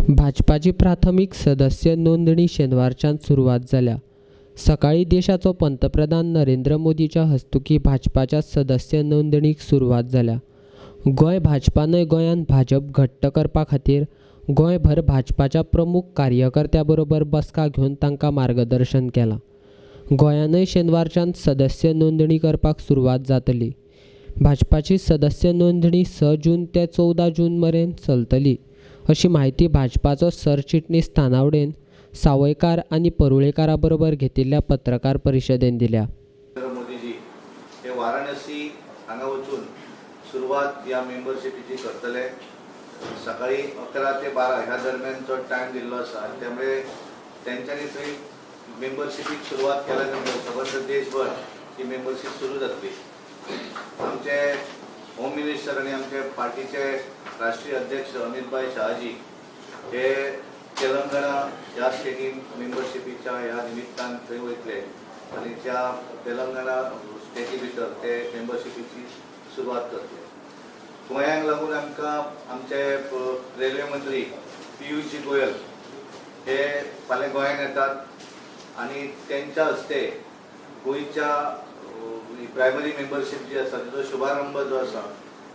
भाजपाची प्राथमीक सदस्य नोंदणी शेनवारच्यान सुरवात जाल्या. सकाळीं देशाचो पंतप्रधान नरेंद्र मोदीच्या हस्तुकीं भाजपाच्या सदस्य नोंदणीक सुरवात जाल्या. गोंय भाजपानय गोंयांत भाजप घट्ट करपा खातीर गोंयभर भाजपाच्या प्रमुख कार्यकर्त्यां बरोबर बसका घेवन तांकां मार्गदर्शन केलां. गोंयांतय शेनवारच्यान सदस्य नोंदणी करपाक सुरवात जातली. भाजपाची सदस्य नोंदणी 6 जून ते 14 जून मेरेन चलतली अशी म्हायती भाजपाचो सरचिटणीस तानावडेन सावयकार आनी परुळेकारा बरोबर घेतिल्ल्या पत्रकार परिशदेन दिल्या. मोदीजी हे वाराणसी हांगा वचून सुरवात ह्या मेंबरशिपीची करतले. सकाळी 11 ते 12 ह्या दरम्यान तो टायम दिल्लो आसा, त्यामुळे तेंच्यांनी थंय मेंबरशिपीक सुरवात केल्या नंतर सबंद देशभर ही मेंबरशीप सुरू जातली. आमचे होम मिनिस्टर आनी आमचे पार्टीचे राष्ट्रीय अध्यक्ष अमितभाई शहाजी हे तेलंगणा ह्या स्टेटीन मेंबरशिपीच्या ह्या निमित्तान थंय वयतले आनी त्या तेलंगणा स्टेटी भितर ते मेंबरशिपीची सुरवात करतले. गोंयांक लागून आमकां आमचे रेल्वे मंत्री पियुषजी गोयल हे फाल्यां गोंयांत येतात आनी तेंच्या हस्ते गोंयच्या प्रायमरी मेंबरशीप जी आसा तिचो शुभारंभ जो आसा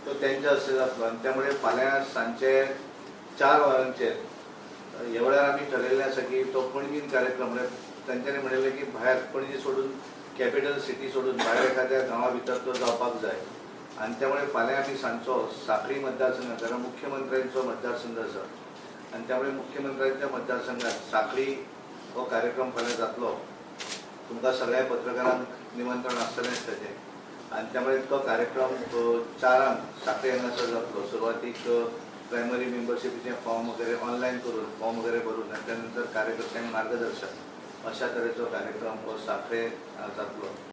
तो तेंच्या हस्ते जातलो आनी त्यामुळे फाल्यां सांजचे 4 वरांचेर ह्या वेळार आमी ठरयल्लें आसा की तो पणजीन कार्यक्रम, म्हळ्यार तेंच्यांनी म्हणिल्लें की भायर पणजी सोडून कॅपिटल सिटी सोडून भायर एखाद्या गांवा भितर तो जावपाक जाय आनी त्यामुळे फाल्यां आमी सांजचो साखळी मतदारसंघात, कारण मुख्यमंत्र्यांचो मतदारसंघ आसा आनी त्यामुळे मुख्यमंत्र्यांच्या मतदारसंघात साखळी हो कार्यक्रम फाल्यां जातलो. तुमकां सगळ्या पत्रकारांक निमंत्रण आसतलेंच ताचें आनी त्यामुळे तो कार्यक्रम 4 साखळी हांगासर जातलो. सुरवातीक प्रायमरी मेंबरशिपीचें फॉर्म वगैरे ऑनलायन करून फॉर्म वगैरे भरून आनी त्यानंतर कार्यकर्त्यांक मार्गदर्शन अशा तरेचो कार्यक्रम हो साखळे जातलो.